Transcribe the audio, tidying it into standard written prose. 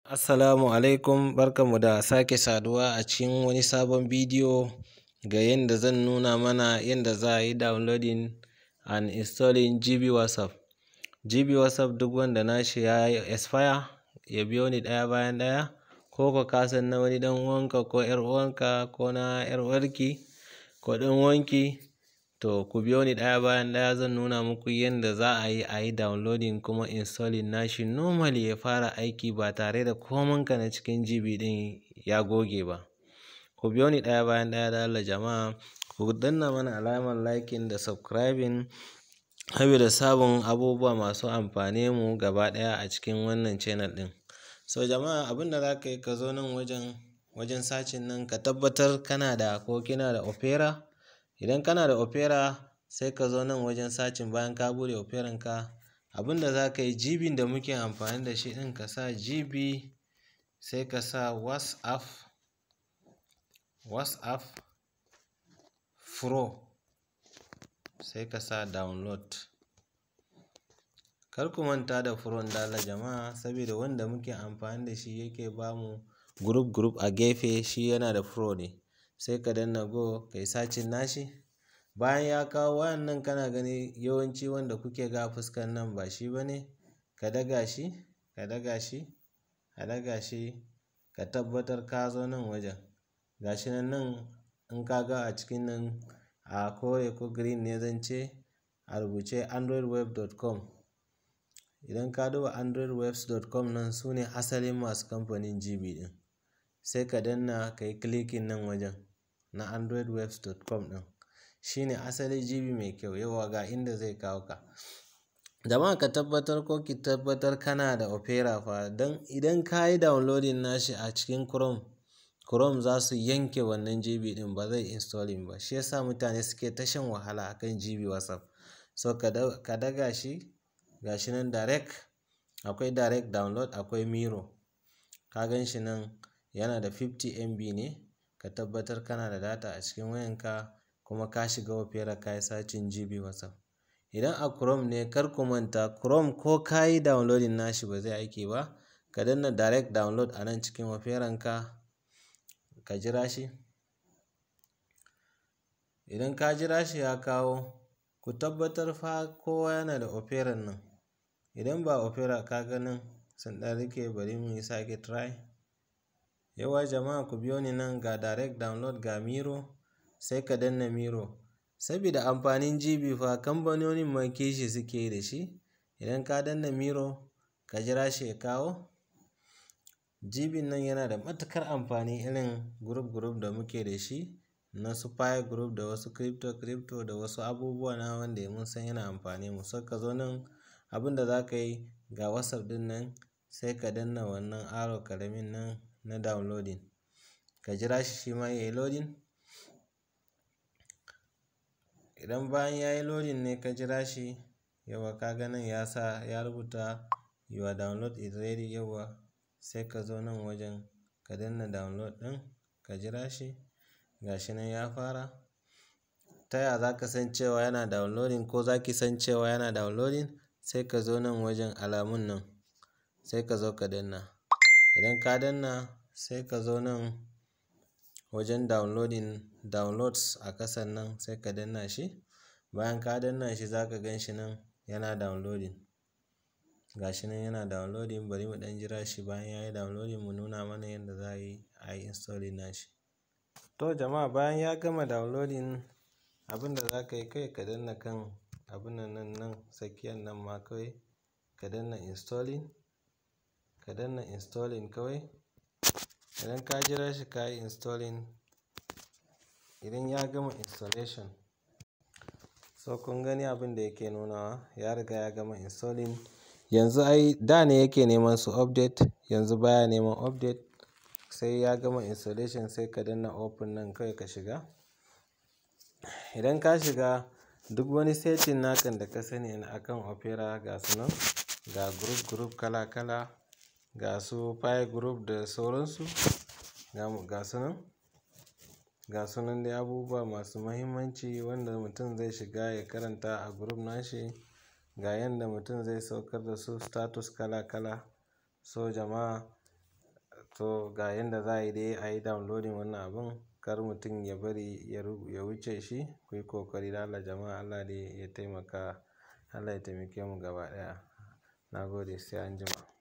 Assalamu alaikum, barkanmu da sake saduwa a cikin wani sabon bidiyo ga yanda zan nuna mana yanda za a yi downloading and installing GB WhatsApp. GB WhatsApp, duk wanda nashi ya yi expire, ya biyo ni ɗaya bayan ɗaya, ko ka san na wani ɗan uwanka ko ‘yar uwanka ko na ‘yar uwarki ko ɗan uwanki, to ku biyo ni ɗaya bayan ɗaya, zan nuna muku yanda za a yi downloading kuma installing nashi normally, ya fara aiki ba tare da komanka na cikin GB ɗin ya goge ba. Ku biyo ni ɗaya bayan ɗaya da Allah jama'a, ku danna mana alamar liking da subscribing saboda sabon abubuwa masu amfane mu gaba ɗaya a cikin wannan channel ɗin. So jama'a, abin da za ka yi, ka zo nan wajen searching nan, ka tabbatar kana da ko kina da Opera. Idan kana da Opera, sai ka zo nan wajen searching. Bayan ka buɗe Operan ka, abin da za ka yi, GB da muke amfani da shi ɗin, ka sa GB, sai ka sa WhatsApp, WhatsApp Pro, sai ka sa download. Kar ku manta da Pro da Allah jama'a, saboda wanda muke amfani da shi yake bamu group group a gefe, shi yana da Pro ne. Sai ka danna go, ka yi searching nashi. Bayan ya kawo wayannan, kana gani yawanci wanda kuke ga fuskan nan ba shi ba ne. Ka daga shi, ka daga shi, ka daga shi, ka tabbatar ka zo nan wajen. Ga shi nan nan, in ka ga a cikin nan a kore ko green ne zan ce, a rubuce androidweb.com. Idan ka duba androidwebs.com nan, su ne asalin masu kamfanin GB ɗin. Sai ka danna, ka yi clicking nan wajen na androidwebs.com ɗin. Shi ne asali GB mai kyau. Yauwa, ga inda zai kawo ka. Jama'a, ka tabbatar ko ki tabbatar kana da Opera fa, don idan ka yi downloading nashi a cikin Chrome, Chrome za su yanke wannan GB ɗin, ba zai installing ba. Shi yasa mutane suke ta shan wahala akan GB WhatsApp. So ka daga shi, ga shi nan direct, akwai direct download, akwai mirror. Ka gan shi nan yana da 50 MB ne. Ka tabbatar kana da data a cikin wayanka kuma ka shiga Opera, ka yi searching GB WhatsApp. Idan a Chrome ne, kar ku manta, Chrome ko ka yi downloading nashi ba zai aiki ba. Ka danna direct download a nan cikin Operan ka, ka jira shi. Idan ka jira shi ya kawo, ku tabbatar fa kowa yana da Operan nan. Idan ba Opera, ka ga nan sun ɗan rike, bari mu yi sake try. Yauwa jama'a, ku biyo ni nan, ga direct download, ga mirror, sai ka danna mirror. Saboda amfanin GB fa, kamfanonin ma kishi suke yi da shi. Idan ka danna mirror, ka jira shi ya kawo. GB nan yana da matuƙar amfani, irin group group da muke da shi na su Pi group da wasu crypto crypto da wasu abubuwa na wanda mun san yana amfani mu. Sai ka zo nan, abin da za ka yi, ga WhatsApp ɗin nan, sai ka danna wannan arrow ƙaramin nan na downloading. Ka jira shi, shi ma ya yi loading. Idan bayan ya yi loading ne, ka jira shi, yauwa, ka ga nan ya sa ya rubuta "Your download is ready". Yauwa, sai ka zo nan wajen, ka danna download ɗin, ka jira shi. Ga shi nan ya fara. Ta ya za ka san cewa yana downloading ko za ki san cewa yana downloading? Sai ka zo nan wajen alamun nan, sai ka zo ka danna. Idan ka danna, sai ka zo nan wajen downloading, downloads a ƙasan nan, sai ka danna shi. Bayan ka danna shi, za ka gan shi nan yana downloading. Ga shi nan yana downloading, bari mu ɗan jira shi. Bayan ya yi downloading, mu nuna mana yadda za a yi installing nashi. To jama'a, bayan ya gama downloading, abin da za ka yi kai, ka danna kan abun nan nan nan tsakiyan nan ma kawai, ka danna installing, ka danna installing kawai. Idan ka jira shi ka yi installing, idan ya gama installation, so kun gani abin da yake nunawa, ya riga ya gama installing. Yanzu ai da ne yake neman su update, yanzu baya neman update. Sai ya gama installation, sai ka danna open nan kawai, ka shiga. Idan ka shiga, duk wani setting nakan da ka sani akan Opera, ga su nan, ga group group kala kala, ga su Pi group da sauransu, ga su nan. Ga su nan dai abubuwa masu muhimmanci wanda mutum zai shiga ya karanta a group nashi. Ga yanda mutum zai saukar da su status kala kala. So jama'a, So ga yanda za a yi dai a yi downloading wannan abun, kar mutum ya bari ya wuce shi. Ku yi ƙoƙari da Allah jama'a, Allah dai ya taimaka, Allah ya taimake mu gaba ɗaya. Na gode, sai anjima.